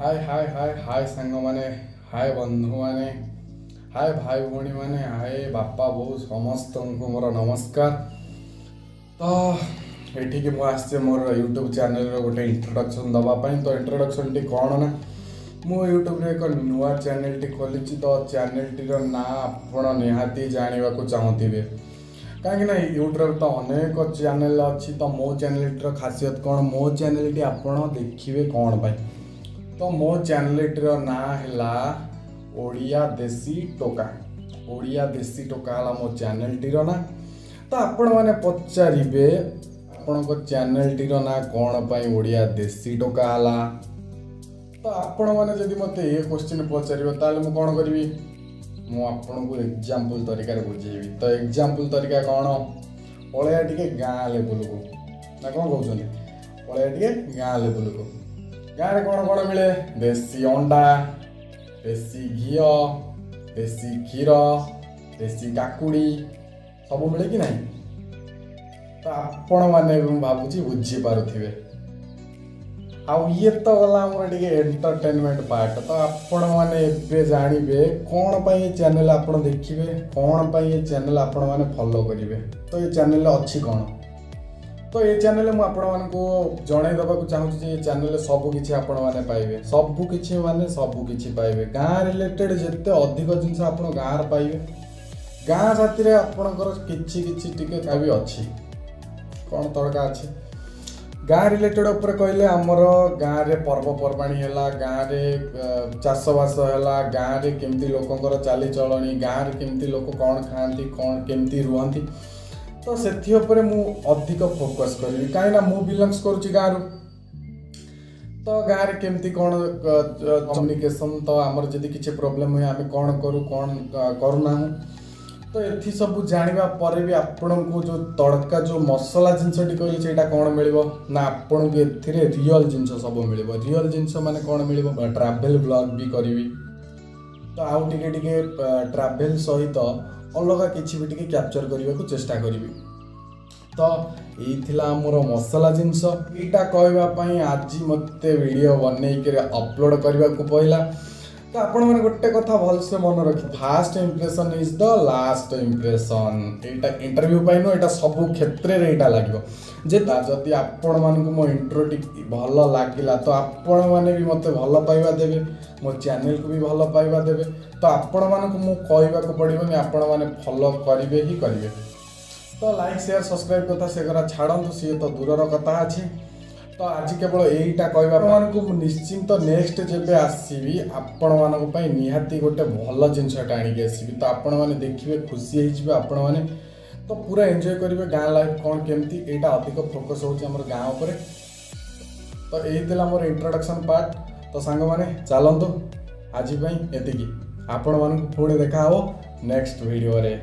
ହାଏ ହାଏ ହାଏ ହାଏ ସାଙ୍ଗମାନେ, ହାଏ ବନ୍ଧୁମାନେ, ହାଏ ଭାଇ ଭଉଣୀମାନେ, ହାଏ ବାପା ବୋଉ, ସମସ୍ତଙ୍କୁ ମୋର ନମସ୍କାର। ତ ଏଠିକି ମୁଁ ଆସିଛି ମୋର ୟୁଟ୍ୟୁବ୍ ଚ୍ୟାନେଲ୍ର ଗୋଟେ ଇଣ୍ଟ୍ରୋଡକ୍ସନ୍ ଦେବା ପାଇଁ। ତ ଇଣ୍ଟ୍ରୋଡକ୍ସନ୍ଟି କ'ଣ ନା, ମୁଁ ୟୁଟ୍ୟୁବ୍ରେ ଏକ ନୂଆ ଚ୍ୟାନେଲ୍ଟି ଖୋଲିଛି। ତ ଚ୍ୟାନେଲ୍ଟିର ନାଁ ଆପଣ ନିହାତି ଜାଣିବାକୁ ଚାହୁଁଥିବେ, କାହିଁକି ନା ୟୁଟ୍ୟୁବ୍ରେ ତ ଅନେକ ଚ୍ୟାନେଲ୍ ଅଛି। ତ ମୋ ଚ୍ୟାନେଲ୍ଟିର ଖାସିୟତ କ'ଣ, ମୋ ଚ୍ୟାନେଲ୍ଟି ଆପଣ ଦେଖିବେ କ'ଣ ପାଇଁ? ତ ମୋ ଚ୍ୟାନେଲ୍ଟିର ନାଁ ହେଲା ଓଡ଼ିଆ ଦେଶୀ ଟୋକା। ଓଡ଼ିଆ ଦେଶୀ ଟୋକା ହେଲା ମୋ ଚ୍ୟାନେଲ୍ଟିର ନାଁ। ତ ଆପଣମାନେ ପଚାରିବେ, ଆପଣଙ୍କ ଚ୍ୟାନେଲ୍ଟିର ନାଁ କ'ଣ ପାଇଁ ଓଡ଼ିଆ ଦେଶୀ ଟୋକା ହେଲା? ତ ଆପଣମାନେ ଯଦି ମୋତେ ଏ କୋଶ୍ଚିନ୍ ପଚାରିବେ, ତାହେଲେ ମୁଁ କ'ଣ କରିବି? ମୁଁ ଆପଣଙ୍କୁ ଏକ୍ଜାମ୍ପଲ୍ ତରିକାରେ ବୁଝେଇବି। ତ ଏକ୍ଜାମ୍ପଲ୍ ତରିକା କ'ଣ? ପଳେଇବା ଟିକେ ଗାଁ ଲେବୁଲକୁ, ନା କ'ଣ କହୁଛନ୍ତି? ପଳେଇବା ଟିକେ ଗାଁ ଲେବୁଲକୁ। ଗାଁରେ କ'ଣ କ'ଣ ମିଳେ? ଦେଶୀ ଅଣ୍ଡା, ଦେଶୀ ଘିଅ, ଦେଶୀ କ୍ଷୀର, ଦେଶୀ କାକୁଡ଼ି, ସବୁ ମିଳେ କି ନାହିଁ? ତ ଆପଣମାନେ ବି ମୁଁ ଭାବୁଛି ବୁଝିପାରୁଥିବେ। ଆଉ ଇଏ ତ ଗଲା ଆମର ଟିକେ ଏଣ୍ଟରଟେନମେଣ୍ଟ ପାର୍ଟ। ତ ଆପଣମାନେ ଏବେ ଜାଣିବେ କ'ଣ ପାଇଁ ଏ ଚ୍ୟାନେଲ୍ ଆପଣ ଦେଖିବେ, କ'ଣ ପାଇଁ ଏ ଚ୍ୟାନେଲ୍ ଆପଣମାନେ ଫଲୋ କରିବେ। ତ ଏ ଚ୍ୟାନେଲ୍ରେ ଅଛି କ'ଣ? ତ ଏ ଚ୍ୟାନେଲ୍ରେ ମୁଁ ଆପଣମାନଙ୍କୁ ଜଣାଇ ଦେବାକୁ ଚାହୁଁଛି ଯେ ଏ ଚ୍ୟାନେଲ୍ରେ ସବୁ କିଛି ଆପଣମାନେ ପାଇବେ। ସବୁ କିଛି ମାନେ ସବୁ କିଛି ପାଇବେ। ଗାଁ ରିଲେଟେଡ଼୍ ଯେତେ ଅଧିକ ଜିନିଷ ଆପଣ ଗାଁରେ ପାଇବେ। ଗାଁ ସାଥିରେ ଆପଣଙ୍କର କିଛି କିଛି ଟିକେ ବି ଅଛି। କ'ଣ ତଡ଼କା ଅଛି ଗାଁ ରିଲେଟେଡ଼୍ ଉପରେ କହିଲେ, ଆମର ଗାଁରେ ପର୍ବପର୍ବାଣୀ ହେଲା, ଗାଁରେ ଚାଷବାସ ହେଲା, ଗାଁରେ କେମିତି ଲୋକଙ୍କର ଚାଲିଚଳଣି, ଗାଁରେ କେମିତି ଲୋକ କ'ଣ ଖାଆନ୍ତି, କ'ଣ କେମିତି ରୁହନ୍ତି, ତ ସେଥି ଉପରେ ମୁଁ ଅଧିକ ଫୋକସ୍ କରିବି, କାହିଁକିନା ମୁଁ ବିଲଙ୍ଗସ୍ କରୁଛି ଗାଁରୁ। ତ ଗାଁରେ କେମିତି କ'ଣ କମ୍ୟୁନିକେସନ୍, ତ ଆମର ଯଦି କିଛି ପ୍ରୋବ୍ଲେମ୍ ହୁଏ, ଆମେ କ'ଣ କରୁ, କ'ଣ କରୁନାହୁଁ, ତ ଏଥି ସବୁ ଜାଣିବା ପରେ ବି ଆପଣଙ୍କୁ ଯେଉଁ ତଡ଼କା, ଯେଉଁ ମସଲା ଜିନିଷଟି କହିଲି, ସେଇଟା କ'ଣ ମିଳିବ ନା, ଆପଣଙ୍କୁ ଏଥିରେ ରିଅଲ୍ ଜିନିଷ ସବୁ ମିଳିବ। ରିଅଲ୍ ଜିନିଷ ମାନେ କ'ଣ ମିଳିବ? ଟ୍ରାଭେଲ୍ ବ୍ଲଗ୍ ବି କରିବି। ତ ଆଉ ଟିକେ ଟିକେ ଟ୍ରାଭେଲ୍ ସହିତ ଅଲଗା କିଛି ବି ଟିକେ କ୍ୟାପଚର୍ କରିବାକୁ ଚେଷ୍ଟା କରିବି। ତ ଏଇ ଥିଲା ଆମର ମସଲା ଜିନିଷ। ଏଇଟା କହିବା ପାଇଁ ଆଜି ମୋତେ ଭିଡ଼ିଓ ବନେଇକିରି ଅପଲୋଡ଼ କରିବାକୁ ପଡ଼ିଲା। ତ ଆପଣମାନେ ଗୋଟେ କଥା ଭଲସେ ମନେ ରଖି, first impression is the last impression। ଏଇଟା ଇଣ୍ଟରଭ୍ୟୁ ପାଇଁ ନୁହଁ, ଏଇଟା ସବୁ କ୍ଷେତ୍ରରେ ଏଇଟା ଲାଗିବ ଯେ ଯଦି ଆପଣମାନଙ୍କୁ ମୋ ଇଣ୍ଟ୍ରୋଟି ଭଲ ଲାଗିଲା, ତ ଆପଣମାନେ ବି ମୋତେ ଭଲ ପାଇବା ଦେବେ, ମୋ ଚ୍ୟାନେଲକୁ ବି ଭଲ ପାଇବା ଦେବେ। ତ ଆପଣମାନଙ୍କୁ ମୁଁ କହିବାକୁ ପଡ଼ିବନି, ଆପଣମାନେ ଫଲୋ କରିବେ ହିଁ କରିବେ। ତ ଲାଇକ୍, ସେୟାର, ସବସ୍କ୍ରାଇବ୍ କଥା ସେଗୁଡ଼ା ଛାଡ଼ନ୍ତୁ, ସିଏ ତ ଦୂରର କଥା ଅଛି। ତ ଆଜି କେବଳ ଏଇଟା କହିବା ଆପଣମାନଙ୍କୁ, ମୁଁ ନିଶ୍ଚିନ୍ତ ନେକ୍ସଟ ଯେବେ ଆସିବି, ଆପଣମାନଙ୍କ ପାଇଁ ନିହାତି ଗୋଟେ ଭଲ ଜିନିଷଟା ଆଣିକି ଆସିବି। ତ ଆପଣମାନେ ଦେଖିବେ, ଖୁସି ହେଇଯିବେ ଆପଣମାନେ, ତ ପୁରା ଏନ୍ଜୟ କରିବେ ଗାଁ ଲାଇଫ୍ କ'ଣ କେମିତି। ଏଇଟା ଅଧିକ ଫୋକସ୍ ହେଉଛି ଆମର ଗାଁ ଉପରେ। ତ ଏଇ ଥିଲା ମୋର ଇଣ୍ଟ୍ରୋଡକ୍ସନ୍ ପାର୍ଟ। ତ ସାଙ୍ଗମାନେ, ଚାଲନ୍ତୁ, ଆଜି ପାଇଁ ଏତିକି। ଆପଣମାନଙ୍କୁ ପୁଣି ଦେଖା ହେବ ନେକ୍ସଟ ଭିଡ଼ିଓରେ।